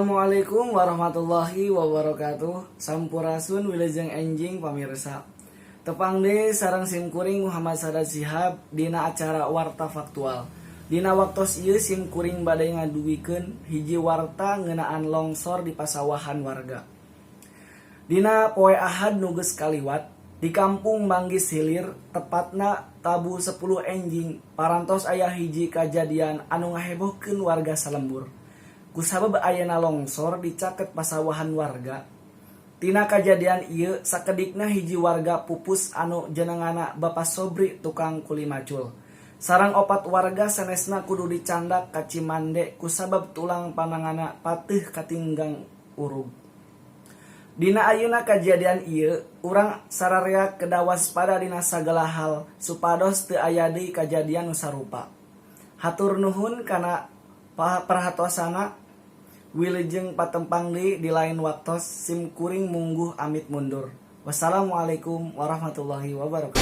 Assalamualaikum warahmatullahi wabarakatuh. Sampurasun, wilujeng enjing, pamirsa. Tepang deui sareng sim kuring Muhammad Sadad Sihab dina acara Warta Faktual. Dina waktos ieu sim kuring bade ngadugikeun hiji warta ngeunaan longsor di pasawahan warga. Dina poe Ahad nu geus kaliwat di Kampung Manggis Hilir, tepatna tabuh 10 enjing, parantos aya hiji kajadian anu ngahebohkeun warga salembur kusabab ayana longsor di caket pasawahan warga. Tina kajadian ieu sakedikna hiji warga pupus anu jenengana Bapak Sobri, tukang kuli macul, sareng opat warga sanesna kudu dicandak ka Cimande kusabab tulang pananganna pateuh katinggang urug. Dina ayeuna kajadian ieu urang sararea kedah waspada dina sagala hal supados teu aya deui kajadian nu sarupa. Hatur nuhun kana perhatosana. Wilujeng patempang deui di lain waktos. Sim kuring mungguh amit mundur. Wassalamualaikum warahmatullahi wabarakatuh.